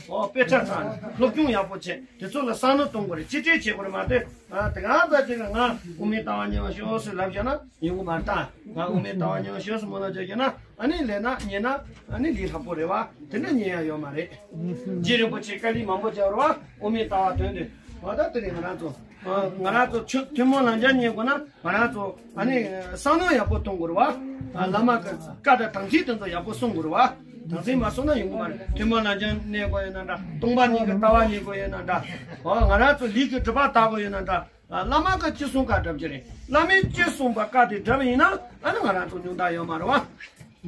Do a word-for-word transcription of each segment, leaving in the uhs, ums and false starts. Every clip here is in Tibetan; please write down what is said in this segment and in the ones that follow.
ཨོ་དཔེ་ཆ་ཚང་སློབ་སྦྱོང་ཡག་པོ་བྱས་དེ་ཚོ་ལ་བསམ་བློ་གཏོང་དགོས་རེད། གཅིག་སྒྲིལ་བྱེད་དགོས་རེད་མ་གཏོགས། ཨ་དེ་ག་ཙམ་ཅིག་ལ་ང་དབུ་མའི་ལྟ་བ་ཉམས་ཤོག་ཟེར་ལབ་བཞག་ན་ཡོང་གི་མ་རེད་ད། ང་དབུ་མའི་ལྟ་བ་ཉམས་ཤོག་ཟེར་མོ་ལ་བྱས་བཞག་ན་ཨ་ནི་ལས་ན་ཉན་ན་ཨ་ནི་ལས་སླ་པོ་རེད་བ། དེ་འདྲ་ཉན་ཡ་ཡོད་མ་རེད། རྗེ་རིན་པོ་ཆེ་བཀའ་སློབ་མང་པོ་བྱས་པ་རེད་བ། དབུ་མའི་ལྟ་བ་དོན་དུ་བ་ད་དེ་རིང་ང་རང་ཚོ་ང་རང་ཚོ་ཆོས་ཐུན་མོང་ལམ་སྦྱང་ཉན་དགོས་ན་ང་རང་ཚོ་ཨ་ནི་བསམ་བློ་ཡག་པོ་གཏོང་དགོས་རེད་བ། བླ་མ་གི་བཀའ་དང་དམ་ཚིག་དེ་ཚོ་ཡག་པོ་སྲུང་དགོས་རེད་བ། དམ་ཚིག་མ་སྲུང་ན་ཡོང་གི་མ་རེད། ཐུན་མོང་ལམ་སྦྱང་གནས་དགོས་ཡོད་ན་འདྲ། སྟོང་པ་ཉིད་ཀྱི་ལྟ་བ་ཉན་དགོས་ཡོད་ན་འདྲ། ཨོ་ང་རང་ཚོ་ལུས་ཀྱི་སྒྲིབ་པ་དག་དགོས་ཡོད་ན་འདྲ། བླ་མ་གིས་ཅི་གསུངས་བཀའ་སྒྲུབ་ཀྱི་རེད། བླ་མས་ཅི་གསུངས་པ་བཀའ་དེ་སྒྲུབ་ཡིན་ན་ཨ་ནི་ང་རང་ཚོ་ཉུང་མཐའ་ཡོད་མ་རེད་བ།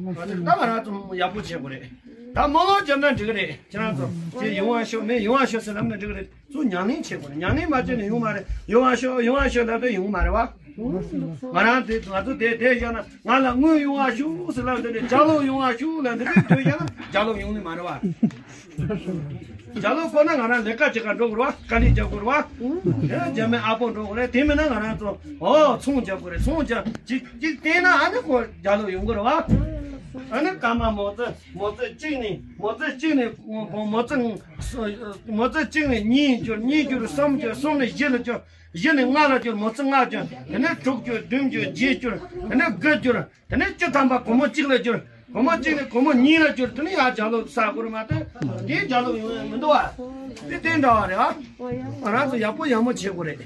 ད་ང་རང་ཚོ་ཡག་པོ་བྱེད་དགོས་རེད། ད་རྨོ་ལམ་བརྒྱབ་ན་འགྲིག་གི་རེད། ཁྱེད་རང་ཚོ་ཁྱེད་ཡོང་བ་ཤོག་མེད་ཡོང་བ་ཤོག་ཟེར་ལབ་ན་འགྲིག་གི་རེད། ཚུར་ཉམས་ལེན་བྱེད་དགོས་རེད། ཉམས་ལེན་མ་བྱས་ན་ཡོང་མ་རེད། ཡོང་བ་ཤོག་ཡོང་བ་ཤོག་ལབ་དུས་ཡོང་མ་རེད་བ། ང་རང་དེ་ང་ཚོ་དེ་དེ་བཞག་ན་ང་ལ་དངུལ་ཡོང་བ་ཤོག་ཟེར་ལབ་དུས་ནས་ལྗགས་ལོག་ཡོང་བ་ཤོག་ལབ་དུས་དེ་དུས་བཞག་ན་ལྗགས་ལོག་ཡོང་ནི་མ་རེད་བ། ལྗགས་ལོག་དགོས་ན་ང་རང་ལས་ཀ་བྱེད་ག་འགྲོ་དགོས་རེད་བ། དཀའ་ལས་རྒྱག་དགོས་རེད་བ། དེ་རྒྱ་མི་ཨ་ཕོ་འགྲོ་དགོས་རེད། དེ་མིན་ན་ང་རང་ཚོ་ཨོ་ཚོང་རྒྱག་དགོས་རེད། ཚོང་རྒྱག་ཅིག་ཅིག་བལྟས་ན་ཨ་ནི་ཁོ་ལྗགས་ལོག་ཡོང་དགོས་རེད་བ། ཨ་ནི་སྐར་མ་མོ་ཙི་མོ་ཙི་གཅིག་ནས་མོ་ཙི་གཅིག་ནས་མོ་ཙི་མོ་ཙི་གཅིག་ནས་གཉིས་གྱུར། གཉིས་གྱུར་གསུམ་གྱུར། གསུམ་ནས་བཞི་ལ་གྱུར། བཞི་ནས་ལྔ་ལ་གྱུར། མོ་ཙི་ལྔ་གྱུར། དེ་ནས་དྲུག་གྱུར། བདུན་གྱུར། བརྒྱད་གྱུར། དེ་ནས་དགུ་གྱུར། དེ་ནས་བཅུ་ཐམ་པ་སྒོར་མོ་གཅིག་ལ་གྱུར། སྒོར་མོ་གཅིག་ནས་སྒོར་མོ་གཉིས་ལ་གྱུར། དེ་ནས་ཡར་ལྗགས་ལོག་བསགས་དགོས་རེད་མ་གཏོགས་དེའི་ལྗགས་ལོག་ཡོང་ཡ་མི་འདུག་བ། དེ་དེ་འདྲ་བ་རེད་བ། ང་རང་ཚོ་ཡག་པོ་ཡག་མོ་བྱེད་དགོས་རེད།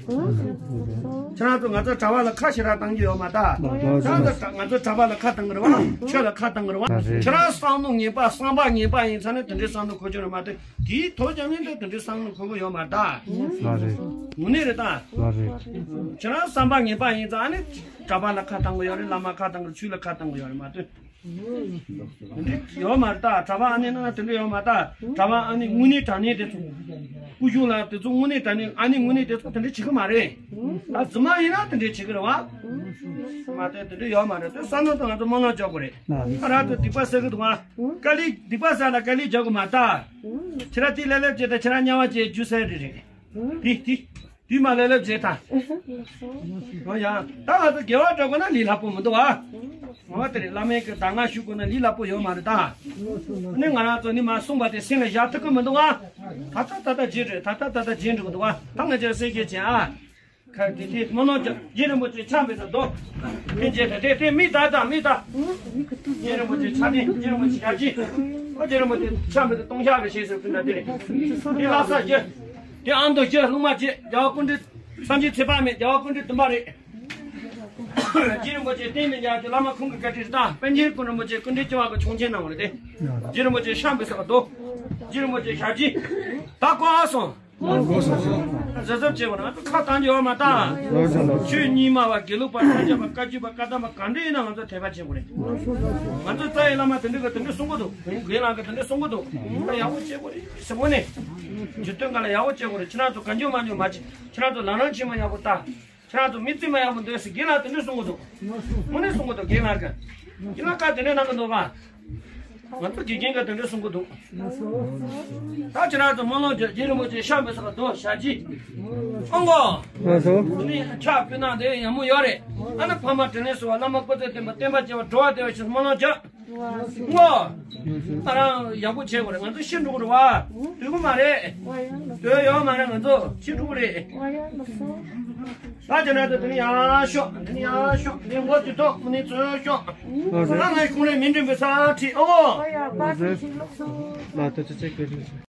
ཁྱེད་རང་ཚོ་ང་ཚོ་གྲྭ་པ་ལ་ཁ་ཞེ་དྲག་བཏང་རྒྱུ་ཡོད་མ་རེད་ད། ཁྱེད་རང་ཚོ་ང་ཚོ་གྲྭ་པ་ལ་ཁ་བཏང་གི་རེད་བ། ཆོས་ལ་ཁ་བཏང་གི་རེད་བ། ཁྱེད་རང་བསམ་བློ་ངན་པ་བསམ་པ་ངན་པ་ཡིན་ཙང་ནས་དེ་འདྲའི་བསམ་བློ་འཁོར་རྒྱུ་རེད་མ་གཏོགས་དེའི་ཐོག་ཀྱང་ནས་དེ་འདྲའི་བསམ་བློ་འཁོར་གི་ཡོད་མ་རེད་ད། དངོས་གནས་རེད་ད། ཁྱེད་རང་བསམ་པ་ངན་པ་ཡིན་ཙང་ཨ་ནི་གྲྭ་པ་ལ་ཁ་བཏང་གི་ཡོད་རེད། བླ་མ་ཁ་བཏང་གི་རེད། ཆོས་ལ་ཁ་བཏང་གི་ཡོད་རེད་མ་གཏོགས། དེ་འདྲ་ཡོད་མ་རེད་ད། གྲྭ་པ་ཨ་ནི་ནང་དེ་འདྲ་ཡོད་མ་རེད་ད། གྲྭ་པ་ཨ་ནི་དངོས་གནས་དྲང་གནས་དེ་ཚོ། སྐུ་གཞུང་ལ་དེ་ཚོ་དངོས་གནས་དྲང་གནས་ཨ་ནི་དངོས་གནས་དེ་ཚོ་དེ་འདྲ་བྱེད་གི་མ་རེད། ད་རྫུན་མ་ཡིན་ན་དེ་འདྲ་བྱེད་གི་རེད་བ། མ་གཏོགས་དེ་འདྲ་ཡོད་མ་རེད། དེ་བསམ་བློ་དང་ང་ཚོ་སྨོན་ལམ་རྒྱག་དགོས་རེད། ཁ་ར་ཚོ་སྡིག་པ་བསགས་གི་འདུག་ཨ། དཀའ་ལས་སྡིག་པ་བསགས་ན་དཀའ་ལས་རྒྱག་དགོས་མ་རེད་ད། ཁྱེད་རང་དེ་ལས་ལས་བྱེད་ད་ཁྱེད་རང་དམྱལ་བ་བྱེད་རྒྱུ་ཟེར་རེད་རེད། དེ་དེ། དུས་མ་ལེ་ལེ་བྱེད་དང་། ཨོ་ཡ། ད་ང་ཚོ་དགེ་བ་སྒྲུབ་དགོས་ན་ལས་སླ་པོ་མི་འདུག་ཨ། ངོ་དེ་རེད། བླ་མའི་གི་གདམས་ངག་ཞུ་དགོས་ན་ལས་སླ་པོ་ཡོད་མ་རེད་ད། ནི་ང་རང་ཚོ་ནི་མ་གསུངས་པ་དེ་སེམས་ལ་བཞག་ཐུབ་ཀྱི་མི་འདུག་ཨ། ད་ལྟ་ད་ལྟ་བརྗེད་རེད། ད་ལྟ་ད་ལྟ་བརྗེད་འགྲོ་གི་འདུག་ཨ། ད་ང་ཚོས་གསལ་བཤད་བྱེད་ཨ། ཁ་དེ་དེ་སྨོན་ལམ་རྒྱབ། རྗེ་རིན་པོ་ཆེ་ཕྱག་འབུལ་ས་རྡོ། ཕན་ཆད་ད་དེ་དེ་མི་ད་ད་མི་ད། རྗེ་རིན་པོ་ཆེ་ཕྱག་དེ་རྗེ་རིན་པོ་ཆེ་ཡར་རྗེ། ཨོ་རྗེ་རིན་པོ་ཆེ་ཕྱག་འབུལ་ས་སྟོང་ཤག་གི་ཞེས་ཟེར་ཕུལ་ད་དེ་རེད། དེ་ལྷ་ས་རྗེ། དེ་ཨ་མདོ་རྗེ་ལྷུང་མ་རྗེ་རྒྱལ་བ་སྐུ་ཕྲེང་། སངས་རྒྱས་ཚེ་དཔག་མེད་རྒྱལ་བ་སྐུ་ཕྲེང་བདུན་པ་རེད། རྗེ་རིན་པོ་ཆེ་བསྟན་པའི་ཉག་གི་བླ་མ་ཁོང་གི་བཀའ་དྲིན་དང་པཎ་ཆེན་སྐུ་རིན་པོ་ཆེ་སྐུ་ཕྲེང་བཅུ་པ་གི་ཆོག་མཆན་གནང་བ་རེད་དེ། རྗེ་རིན་པོ་ཆེ་ཕྱག་འབུལ་ས་རྡོ། རྗེ་རིན་པོ་ཆེ་ཞབས་ཕྱི། ད་གོ་ཨ་སོང་། གཟབ་གཟབ་བྱེད་དགོས་ན་ང་ཚོ་ཁ་བཏང་རྒྱུ་ཡོད་མ་རེད་ད། ཆོས་རྙིང་མ་བ་དགེ་ལུགས་པ་ས་སྐྱ་པ་བཀའ་བརྒྱུད་པ་བཀའ་གདམས་པ་གང་འདྲ་ཡིན་ན་ང་ཚོ་དད་པ་བྱེད་དགོས་རེད། ང་ཚོ་རྩ་བའི་བླ་མ་དེ་འདྲ་གི་དེ་འདྲ་གསུང་གི་འདུག་རྒན་ལགས་གི་དེ་འདྲ་གསུང་གི་འདུག་ད་ཡག་པོ་བྱེད་དགོས་རེད་ཟེར་དངོས་གནས། རྒྱུ་སྟོན་ག་ལ་ཡག་པོ་བྱེད་དགོས་རེད། ཁྱེད་རང་ཚོ་གང་བྱུང་མང་བྱུང་མ་བྱེད། ཁྱེད་རང་ཚོ་ལམ་རིམ་ཆེན་མོ་ཡག་པོ་ལྟ། ཁྱེད་རང་ཚོ་མི་རྩིས་མ་ཡག་པོ་འདོད་ཟེར་རྒན་ལགས་དེ་འདྲ་གསུང་གི་འདུག་དངོས་གནས་གསུང་གི་འདུག་རྒན་ལགས་ཀྱིས། རྒན་ལགས་བཀའ་དེ་འདྲ་གནང་གི་འདུག་ག་ང་ཚོ་དགེ་རྒན་གྱིས་དེ་འདྲ་གསུང་གི་འདུག་ད་ཁྱེད་རང་ཚོ་སྨོན་ལམ་རྒྱབ། རྗེ་རིན་པོ་ཆེ་ཤམ་བུ་ས་ག་རྡོ་ཞབས་ཕྱི། ཨོ་གོ་ང་ཚོ་དེ་ནས་ཕྱག་ཕུལ་ན་དེ་ཡག་མོ་ཡོད་རེད། ཨ་ནི་འཕགས་མ་འཕྲིན་ལས་གསུམ་པ་བླ་མ་སྐུ་ཚེ་བརྟན་པ་བསྟན་པ་རྒྱས་པ་འགྲོ་བ་བདེ་བ་ཞིག་སྨོན་ལམ་རྒྱབ། ཨོ། ང་རང་ཡག་པོ་བྱེད་དགོས་རེད། ང་ཚོ་ཤི་འགྲོ་གི་རེད་བ། སྡོད་གི་མ་རེད། སྡོད་ཡོད་མ་རེད། ང་ཚོ་ཤི་འགྲོ་གི་རེད། ད་ཁྱེད་རང་ཚོ་དེ་ནས་ཡར་ཤོག་དེ་ནས་ཡར་ཤོག་དེ་ནས་མགོ་ཅིག་ཐོག་དེ་ནས་ཚུར་ཤོག་ང་ང་ཁོང་རའི་མི་འགྲིམ་པའི་ས་ཁྲིད་ཨོ། ལ་ད་ཅི་ཅིག་གི